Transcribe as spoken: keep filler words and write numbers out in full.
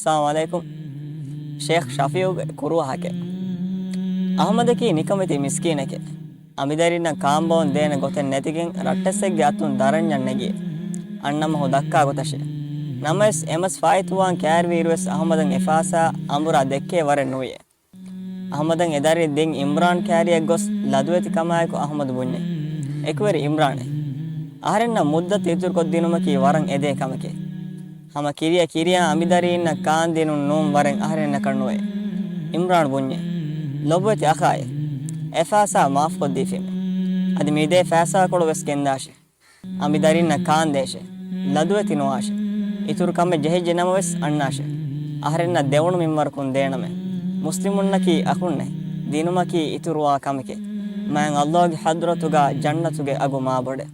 އައްސަލާމު ޢަލައިކުމް. ޝޭޚް ޝަފީޢުގެ ކުރު ވާހަކައެއް. އަޙްމަދަކީ ނިކަމެތި މިސްކީނެކޭ. އަނބިދަރިންނަށް ކާންބޯން ދޭނެ ގޮތެއް ނެތިގެން ރައްޓެއްސެއްގެ އަތުން ދަރަންޏަށް ނެގި، އަންނަ މަހު ދައްކާ ގޮތަށޭ. ނަމަވެސް، އެމަސް ފާއިތުވާން ކައިރިވިއިރުވެސް އަޙްމަދަށް އެފާސާ އަނބުރާ ދެއްކޭ ވަރެއް ނުވިއޭ. އަޙްމަދަށް އެދަރިން ދިން އިމްރާން ކައިރިއަށް ގޮސް ލަދުވެތި ކަމާއެކު އަޙްމަދު ބުންޏޭ، އެކުވެރި އިމްރާނޭ، އަހަރެންނަށް މުއްދަތު އިތުރުކޮށްދިނުމަކީ ވަރަށް އެދޭ ކަމެކޭ. ހަމަ ކިރިޔަށް ކިރިޔާ އަނބިދަރީންނަށް ކާންދިނުން ނޫން ވަރެއް އަހަރެންނަކަށް ނުވޭ. އިމްރާން ބުންޏޭ، ލޮބުވެތި އަޚާއޭ، އެފާސާ މާފުކޮށްދީފީމޭ. އަދި މިދޭ ފާސާކޮޅު ވެސް ގެންދާށޭ. އަނބިދަރިންނަށް ކާންދޭށޭ. ލަދުވެތި ނުވާށޭ. އިތުރު ކަމެއް ޖެހިއްޖެ ނަމަވެސް އަންނާށޭ. އަހަރެންނަށް ދެވަނު މިންވަރަކުން ދޭނަމޭ. މުސްލިމުންނަކީ އަޚުންނޭ. ދިނުމަކީ އިތުރުވާ ކަމެކޭ. މާތް ﷲގެ ޙަޟްރަތުގަ ޖަންނަތުގެ އަގު މާބޮޑޭ.